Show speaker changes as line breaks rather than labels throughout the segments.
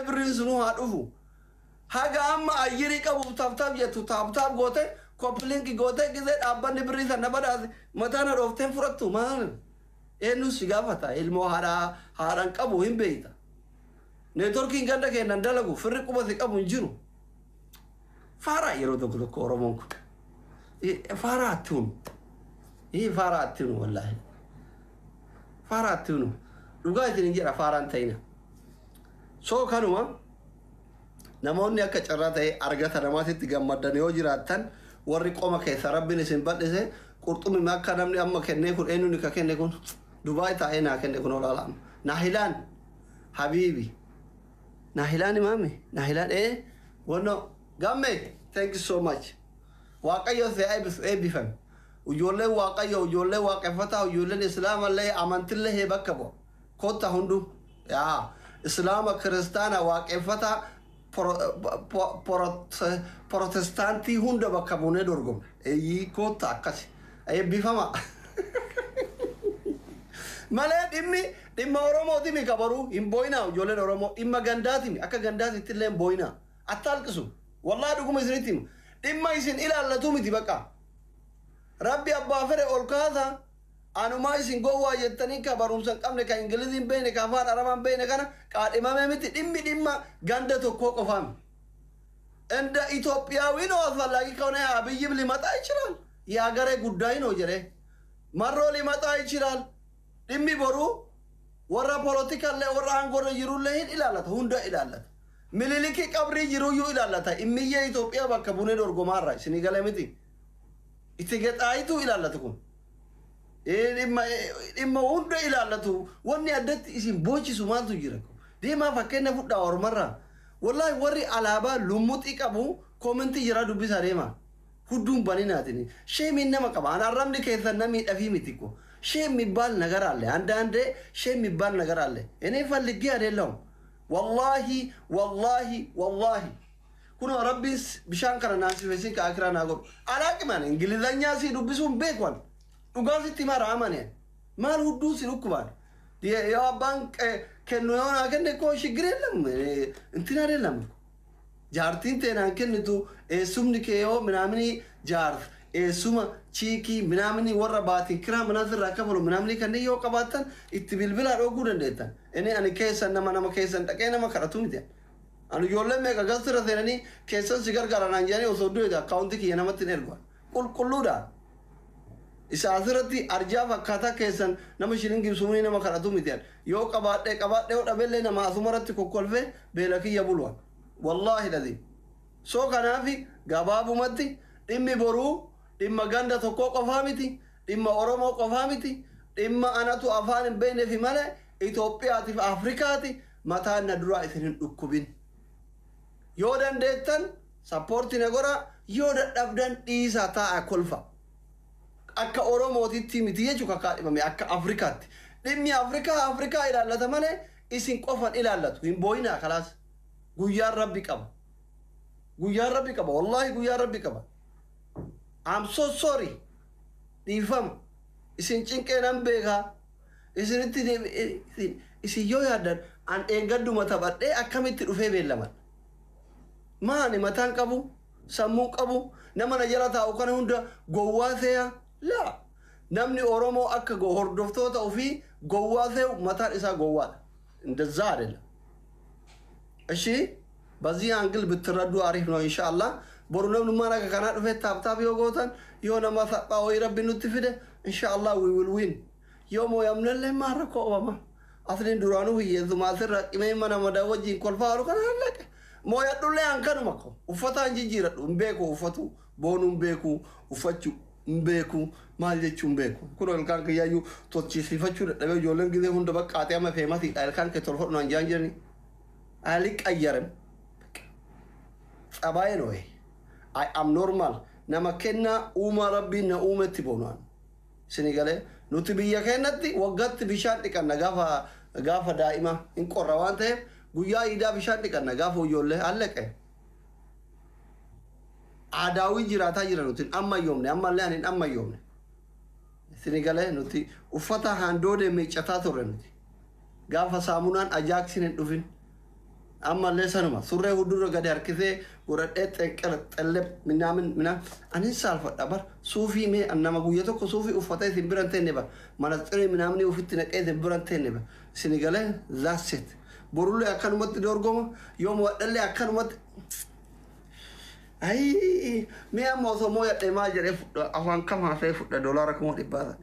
Birriin sunuu haa dhufu. Haga amma ayyirii qabuuf tap tap jettu, tap tap goote, copy link goote, gizee dhaabbanni birrii sana badhaase mataa na dhoofteen fudhattu. Maal, eenyu si gaafata? Ilmoo haadhaa haadhan qabu hin beeyta. Networkiin ganda keennan dalagu, firri quba si qabu hin jiru. Faaraa yeroo tokko tokko Oromoon kun faaraa attiunu, faaraa attiunu, wallaahi faaraa attiunu. Dhugaa isin hin jedha, faaraan ta'ina. So kanuma, namoonni akka carraa ta'e argata namaatitti gammaddan yoo jiraattan, warri qoma keessa Rabbiin isin bal'ise, qurxummii akka namni amma kennee kun, eenyuun ka kenne kun, Dubaay taa'ee naa kenne kun, olaala Naahilaan, habiibi Naahilaan, imaami Naahilaan, wanno gamme, thank you so much. Waaqayyo si eebbisu, eebbifame. Ijoolleen Waaqayyo, ijoolleen waaqeffataa, ijoolleen Islaamallee amantillee hee bakka bu'a. Kotta hundu yaa Islaama, Kiristaana, waaqeffataa, Protestaantii hunda bakka buunee dorgomne. Eeyyii, kotta, akkasi eebbifama malee dhimmi dhimma Oromootimi kabaruu hin booyinaa. Ijoolleen Oromoo, dhimma gandaatimi, akka gandaatitti illee hin booyinaa. Atta halqisu, wallaahi dhuguma isinitti himu, dhimma isin ilaallatu miti. Bakka Rabbi abbaa fedhe ol kaasa. Anumaa isin gowwaa jettanii, ka barumsa hin qabne, ka Ingilizii hin beekne, ka afaan Arabaa hin beekne kana qaadhimamee miti. Dhimmi dhimma ganda tokkoo qofaami. እንደ ኢትዮጵያዊ ነው፣ አስፈላጊ ከሆነ አብይም ሊመጣ ይችላል። የሀገሬ ጉዳይ ነው jedhe፣ መሮ ሊመጣ ይችላል። Dhimmi boruu warra poolitikallee, warra aangoorra jirullee hin ilaallata, hunda ilaallata. Mililikii qabrii jiruyyuu ilaallata. Immiyyee Itoophiyaa bakka bunee dorgomaarra isinii galee miti. Itti gexaayitu ilaallatu kun. Dhimma hunda ilaallatu. Wanni addatti isin boochisu maaltu jira? Deemaa fakkeenya fudhaa ormarraa. Wallaahi warri alaabaa lummuxii qabu commentii jira dubbisaa deemaa. Hudduun baninaatiin shame nama qaba. An arrabni keessan na miidhafii miti ko. Shame የሚባል ነገር አለ። አንዳንዴ shame የሚባል ነገር አለ። እኔ ፈልጌ አይደለም። Wallaahi, wallaahi, wallaahi. Kun Rabbiin bishaan kana naa sifeessin ka akiraa naa godhu. Alaaqimaan Ingilizanyaa si dubbisuun beekuan. Dhugaa sitti mara amane. Maal hudduu si dhukkubaan? Yoo abbaan kennu, yoo naa kenne koo ሽግር የለም, እንትን አይደለም። Jaartiin tee naan kennitu, eessumni kee yoo minaamini jaart eessuma chiikii minaamini warra baatiin kiraa manaa sirraa kafalu minaamini kanneen yoo qabaattan itti bilbilaa dhooguu dandeettan. Inni ani keessan nama keessan dhaqee nama kadhatu miti. Ani ijoolleen meeqa gastirra seenanii keessan si gargaara naan jedhanii, osoo du'e akkaawuntii kiyya namatti hin ergu. Qulqulluudha. Isa asirratti arjaa fakkaataa keessan nama shilingii sumanii nama kadhatu miti. Yoo qabaadhee qabaadhee, yoo dhabeellee nama asumarratti kokkolfee beela kiyya buluwan. Wallaahi dhadhi. So kanaafi gabaabumatti dhimmi boruu dhimma ganda tokkoo qofaa miti, dhimma Oromoo qofaa miti, dhimma anatu afaan hin beekneefi malee Itoophiyaatiif Afrikaati. Mataan na duraa isin hin dhukkubin. Yoo dandeettan support na godhaa, yoo dadhabdan dhiisaa, taa'a kolfa. Akka Oromootitti miti jechuu kakkaa dhibame, akka Afrikaatti. Dhimmi Afrikaa Afrikaa ilaallata malee isin qofan ilaallatu. Hin booyinaa, kalaas. Guyyaan Rabbi qaba. Guyyaan Rabbi qaba. Wallaahi guyyaan Rabbi qaba. I'm so sorry. Dhiifama. Isin cinqee nan beekaa. Isinitti isin yoo yaaddan, an eeggadduma taphadhee akkamitti dhufee beellaman. Maani, mataan qabu, sammuu qabu, nama na jala taa'u kana hunda gowwaa seeya? Laa. Namni Oromoo akka hordoftoota ofii gowwaa se'u mataan isaa gowwaadha. እንደዛ አይደለም። እሺ፣ በዚህ angle ብትረዱ አሪፍ ነው። ኢንሻአላህ boru namnummaan akka kanaa dhufe tap tap yoo gootan, yoo nama salphaa wayii Rabbi nutti fide, ኢንሻአላህ we will win. Yoo mooyamnellee maal rakkoo qabama? Asliin duraanuu hiyyeessuma asirra qimee mana madaa wajjin kolfaa oolu kana hallaqe. Mooyadhullee an kanuma ko uffataan jijjiiradhu hin beeku, uffatu boonuu hin beeku, uffachuu hin beeku, maal jechuu hin beeku. Kun ilkaan kiyyaayyuu tolchisiifachuu dadhabee, ijoolleen gizee hunda baqqaatee amma feemasiidha, ilkaan kee tolfadhu naan jaan jirani. አልቀየርም። ጸባይ ነው ይሄ። I am normal. Nama kennaa uumaa Rabbiin na uumetti boonaan. Isin galee, nuti biyya keenyatti waggaatti bishaan dhiqanna, gaafa daa'ima hin qorra waan ta'eef guyyaa iidaa bishaan dhiqanna, gaafa ijoollee allaqe. Aadaawii jiraataa jira, nuti hin ammayyoomne, ammallee ani hin ammayyoomne. Isin galee, nuti uffata handoodee miiccataa turre nuti. Gaafa saamunaan Ajaaksiin hin dhufin. Ammallee sanuma surree huddurra gadi harkisee godhadhee xenqela xelle minaamin minaa anin saalfadha bar suufii mee nama guyya tokko suufii uffatee isin biran teenne bar manaxirii minaamni ofitti naqee isin biran teenne bar isin galee that's it. Borullee akkanumatti dorgoma yoo mo'adhallee akkanumatti. Ayii mee amma osoo mooyadhee maal jedhee fudha afaan kam haasa'ee fudha $100,000 sana.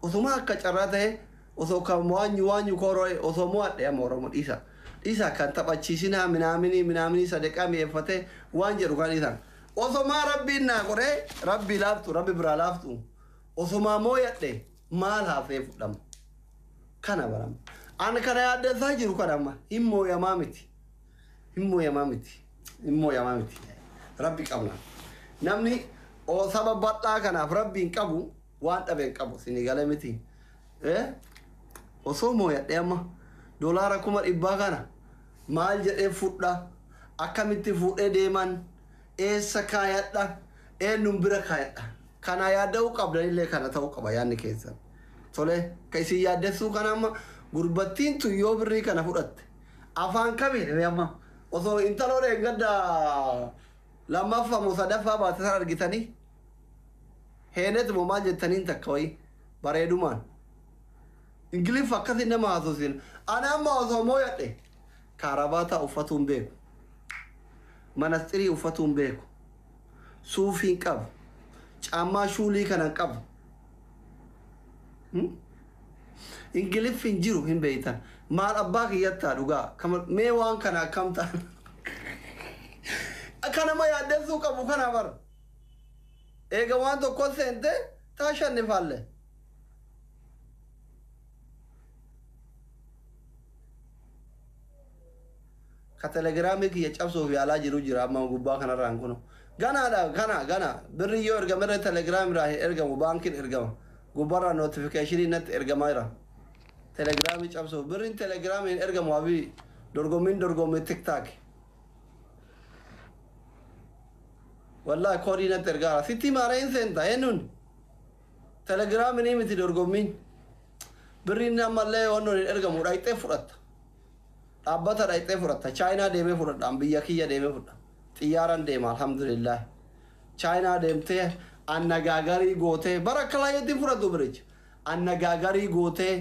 Osuma akka carraa ta'e osoo kan waanyu waanyu koroo osoo mo'adhe amma Oromoo dhiisa. Dhiisa kan taphachiisinaa minaaminii minaaminii sadeqaa mi'eeffatee waan jedhu kan dhiisan. Osomaa rabbiin naa godhee rabbi laaftu rabbi biraa laaftu osomaa mooyadhe maal haasa'ee fudhama. Kana barama. Ani kana yaaddessaa jiru kana amma hin mooyamaa miti. Hin mooyamaa miti. Hin mooyamaa miti. Rabbi qabna. Namni saba bal'aa kanaaf rabbi hin qabu waan dhabe hin qabu isinii galee miti. Osoo mooyadhe amma $100,000 kana maal jedhee fudha akkamitti fuudhee deeman eessa kaayadha eenyuun bira kaayadha kana yaadda'uu qabdanillee kana ta'uu qaba yaadni keessan. Tole ka isin yaaddessuu kana amma gurbattiin tun yoo birrii kana fudhatte afaan kamiin amma osoo intaloo dheengadda lammaffaa moo sadaffaa baate sana argitanii heenet moo maal jettaniin takka wayii bareedumaan. Ingiliffa akkasi nama haasofsiin ana amma osoo mooyadhe kaarabaataa uffatuu hin beeku manasxirii uffatuu hin beeku suufii hin qabu caammaa shuulii kana hin qabu Ingiliffi hin jiru hin beektan maal abbaa kiyyattaa dhugaa mee waan kana akkam ta'an akka nama yaaddessuu qabu kana bara eega waan tokko seente taashannifaalle. Ka telegiraamii kiyya cabsuuf yaalaa jiru jira amma gubbaa kanarraan kun ganaadha gana gana birri yoo ergame irra telegiraam irraa hin ergamu baankiin ergama gubbaarraa notifikashinii natti ergamaa jira telegiraamii cabsuuf birriin telegiraamii hin ergamu abii dorgommiin dorgommii tiktaak wallaahi koodii natti ergaara sitti maara hin seenta eenyuun telegiraamii miti dorgommiin birriin ammallee wannoon hin ergamu dhayxee fudhatta. Dhaabbata dhayxee fudhatta. Chaayinaa deemee fudhadha. Biyya kiyya deemee fudhadha. Xiyyaaraan deema alhamdulillah. Chaayinaa deemtee annagaagarii gootee bara akka laayyeetti fudhatu biricha. Annagaagarii gootee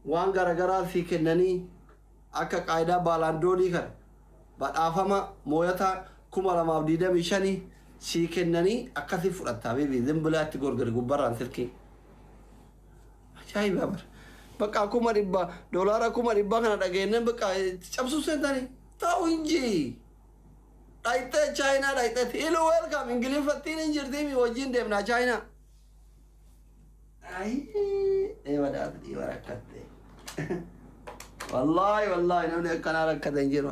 waan garaagaraa sii kennanii akka qaayidaa baalaandoonii kana badhaafama mooyata 2025 sii kennanii akkasii fudhatta. Bibi zimbilaatti gorgori gubbarraan silkii. Ajaa'iba bara. Bakka $100,000 $100,000 kana dhageenyaan bakka cabsuu seentanii ta'u hin jii. Dhayxee Chaayinaa dhayxeetti ilu welcome Ingiliffattiin hin jirti wajjin deemnaa Chaayinaa. Ayii eeba daatu dhiiba rakkatte. Wallaahi wallaahi namni akkanaa rakkate hin jiru.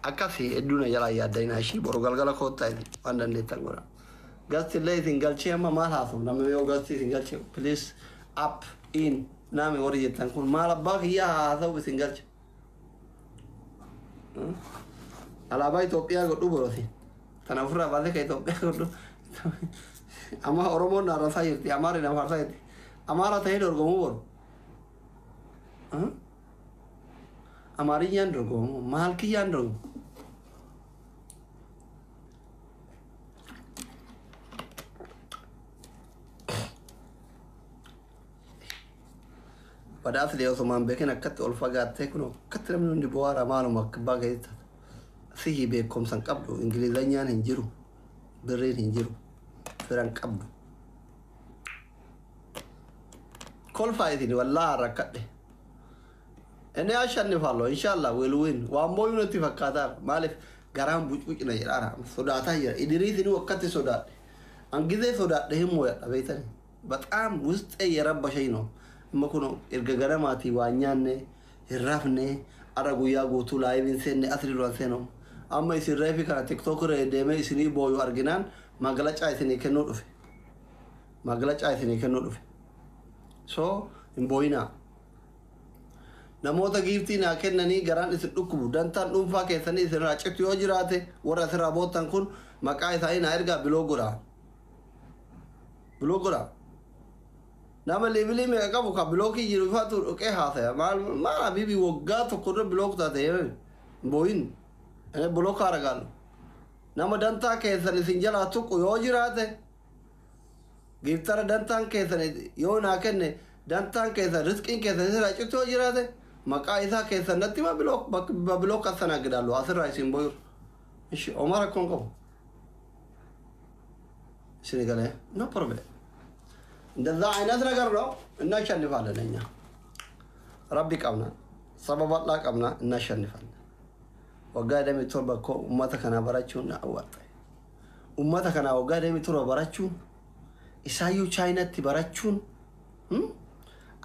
Akkasii hedduu na jalaa yaaddayinaa ishii boru galgala koottaa waan dandeettan godha. Gasti illee isin galchee amma maal haasofna namni yoo gasti isin galche please up in nami warri jettan kun maal abbaa kiyyaa haasa'u isin galche. Alaabaa Itoophiyaa godhu boroti. Kana ofirraa baasee kan Itoophiyaa godhu. Amma Oromoon na arrasaa jirti Amaarri na faarsaa jirti. Amaara ta'ee dorgomuu boru. Amaariyyaan dorgomu maal kiyyaan dorgomu. Badhaasni osoo beekin akkatti ol fagaattee kun akkatti namni hundi bu'aara maaluma akka abbaa keessa sihii beekumsa hin qabdu Ingilizanyaan hin jiru birriin hin jiru fira hin qabdu. Kolfaa isin wallaahi rakkadhe. Inni ashannifaallo inshallah will win waan mooyuu natti fakkaataa maaliif garaan bucbucina jedhaara sodaataa jira idiriisinuu akkatti sodaadhe angizee sodaadhe hin mooyadha beektani በጣም ውስጤ የረበሸኝ ነው። Amma kun erga ganamaatii waan nyaanne hin rafne ara guyyaa guutuu laayiviin seenne asii duraan seenu amma isin reefi kana tiktook irra deemee isinii booyu arginaan magalacaa isinii kennuu dhufe magalacaa isinii kennuu dhufe so hin booyinaa namoota giiftii naa kennanii garaan isin dhukkubu dantaan dhuunfaa keessanii isinirraa cittu yoo jiraate warra asirraa boottan kun maqaa isaanii naa ergaa biloo godhaa biloo godhaa. Nama levelii meeqa qabu ka blockii jiru ifaatu dhoqee haasaya. Maal maal habibi waggaa tokko irra block taate booyin. Inni block argaalu. Nama dantaa keessan isin jalaa tuqu yoo jiraate giftara dantaan keessan yoo naa kenne dantaan keessan riskiin keessan isin citu yoo jiraate maqaa isaa keessan natti ma block block አስተናግዳለሁ asirraa isin boyuru. Ishi Omar akkoon qabu. Isin galee no problem. እንደዛ አይነት ነገር ነው። እናሸንፋለን። እኛ rabbi qabna saba bal'aa qabna እናሸንፋለን። Waggaa 27 ko ummata kana barachuun na awwaata. Ummata kana waggaa 27 barachuun isaayyuu Chaayinatti barachuun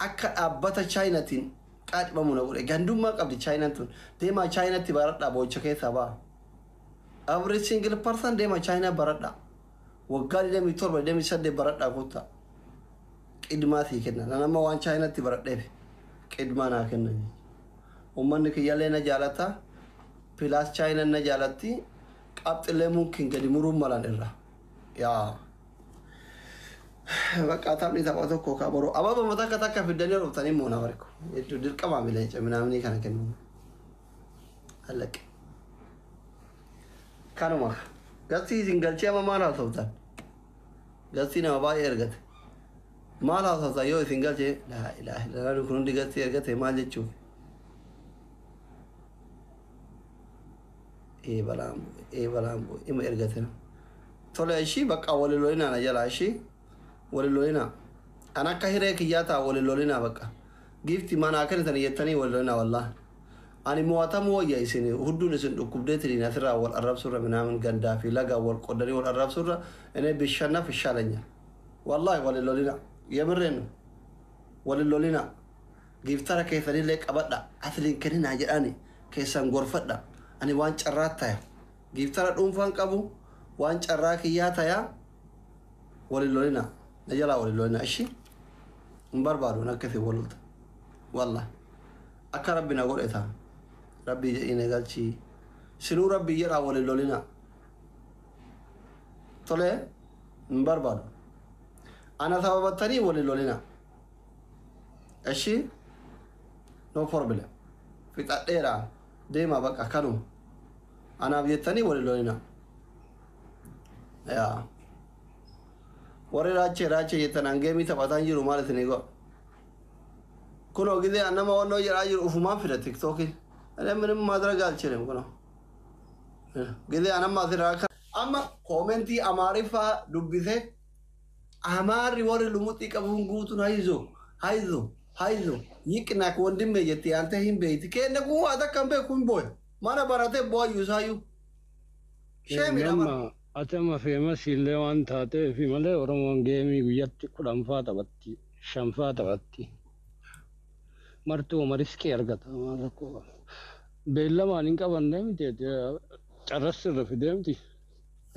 akka dhaabbata Chaayinatiin qaadhimamu na godhe. Gandummaa qabdi Chaayinaan tun. Deemaa Chaayinatti baradhaa boocha keessaa ba'a. Every single person deemaa Chaayinaa baradhaa. Waggaa 27 28 baradhaa kottaa. Qidmaa sii kenna. Nama waan Chaayinatti baradheef qidmaa naa kenna. Uummanni kiyyallee na jaalata. Plus Chaayinaan na jaalatti. Qabxilee mumkin gadi muruun malan irra. Yaa. Bakka taphni tapha tokko ka boru. Ababa takka takka fiddanii dhuftanii immoo na barku. Hedduu dirqamaa mileenca minaamni kana kennu. Allaqe. Kanuma. Gastii isin galchee amma maal haasoftan? Gastii nama baay'ee ergate. Maal haasoftan yoo isin galchee laa ilaaha illallah kun hundi gastii ergate maal jechuuf? Ee balaan bu'e, ee balaan bu'e, ima ergate. Tole ishii bakka wali lolinaa na jala ishii wali lolinaa. An akka hiree kiyyaa ta'a wali lolinaa bakka. Giifti manaa kennitan jettanii wali lolinaa wallaahi. Ani mo'atamuu wayya isin hudduun isin dhukkubdeetiin asirraa wal arrabsurra minaamin gandaa fi lagaa wal qoddanii wal arrabsurra እኔ ቢሸነፍ ይሻለኛል። Wallaahi wali lolinaa. የምሬን ነው። Wali lolinaa. Giftara keessanillee qabadha. Asliin kenninaa jedhani keessan gorfadha. Ani waan carraa taya. Giftara dhuunfaan qabu waan carraa kiyyaa taya. Wali lolinaa. Na jalaa wali lolinaa ishi. Hin barbaadu akkasii walolta. Wallahi. Akka rabbi na godhe ta'a. Rabbii jedhii na galchii. Sinuu rabbii jedhaa wali lolinaa. Tolee hin barbaadu. Ana sababattanii wali lolinaa. Ishi no problem. Fixadheera deema bakka kanuma. Anaaf jettanii wali lolinaa. Yaa. Warri raachee raachee jettan hangeemii taphataan jiru maal isinii godha? Kunoo gisee nama wannoo jedhaa jiru ufumaan fida TikTokiin. እኔ ምንም ማድረግ አልችልም። kunoo gisee anamma asirraa akka amma commentii Amaariffaa dubbisee Amaarri warri lumuxii qabuun guutuun hayzo hayzo hayzo yiqnaak wandimme jetti ante hin beeyti keenne kun waa takka hin beeku hin booya mana baratee booyyu isaayyuu. Sheemidha bara.
Amma ati amma famous illee waan taateef malee Oromoon gameii guyyatti 10 faa taphatti, 5 faa taphatti. Martuu riskii argata maal rakkoo qaba. Beellamaan hin qabanne miti carras irra fidee miti.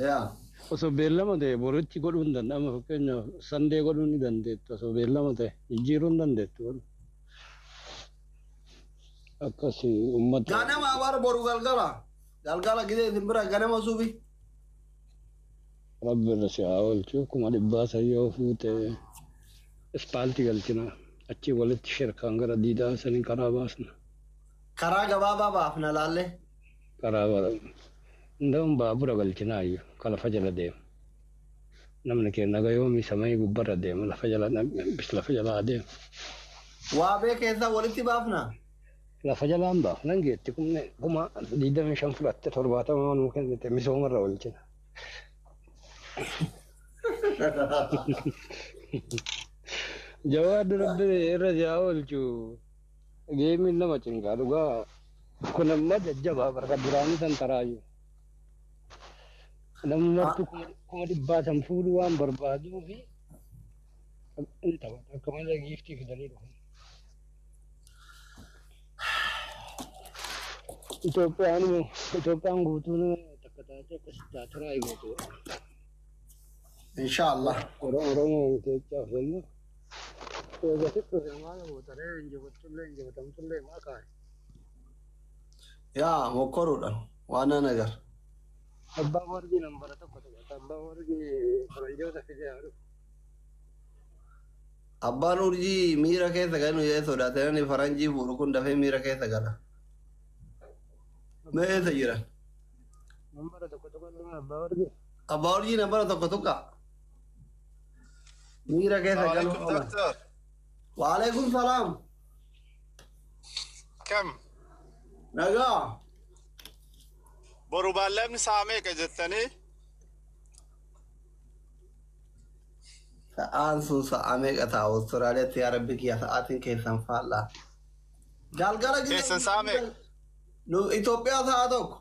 Yaa.
Osoo beellama ta'e boritti godhuu hin danda'ama fakkeenyaaf Sunday godhuu ni dandeettu osoo beellama ta'e jijjiiruu hin dandeettu. Akkasii uummata.
Ganama bara boru galgala. Galgala gisee isin bira ganama subi.
Rabbi irra si haa oolchu 300,000 san yoo fuute ispaaltii galchina achii walitti shirkaan gara diidaa saniin karaa baasna.
Karaa gabaabaa baafna laallee.
Karaa bara nda'uun baabura galchinaa iyyuu ka lafa jala deema. Namni keenya naga yoomii samii gubbarra deema lafa jala lafa jalaa deema.
Waabee keessaa walitti baafna.
Lafa jalaan baafna geetti kumne 25,000 fudhatte 70 nuu kennite misoomarra oolchina. Jawaaddu rabbi irra si haa oolchu gameiin nama cinqaa dhugaa kun amma jajjabaa barka duraanii san taraayyuu. Namni martuu 100,000 san fuudhuu waan barbaaduu fi in taphata akka malee giftii fidanii dhufu. Itoophiyaan Itoophiyaan guutuun takka taatee akkasitti taaturaa eegatu.
Inshaallah.
Oromoo keessaaf jennu eegatti dhufe maal gootaree injifattullee injifatamtullee maa kaa'e.
Yaa mokkoruudha waan ነገር.
Abbaan warqii nambara tokko taphata. Abbaan warqii faranjoota fidee haa dhufu.
Abbaan urjii miira keessa galu jedhee sodaate namni faranjii fuudhu kun dafee miira keessa gala. Mee eessa jiran?
Nambara tokko tokko illee abbaa warri.
Abbaa urjii nambara tokko tuqa. Miira keessa galu
عليكم
oolan.
دكتور.
Waalaikum salaam.
كم
Nagaa.
Boru beellamni sa'a meeqa jettanii?
Sa'aan sun sa'a meeqa ta'a Awustiraaliyaatti yaa rabbi kiyya sa'aatiin keessan faallaa. Galgala gizee
Keessan sa'a meeqa?
Nu Itoophiyaa sa'a 1.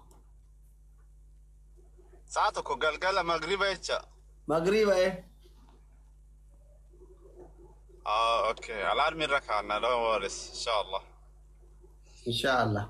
Sa'a 1 galgala magriba jecha.
Magriiba ee.
Ah, okay. Alarm irra kaa'anna, don't worry. Inshallah.
Inshaallah.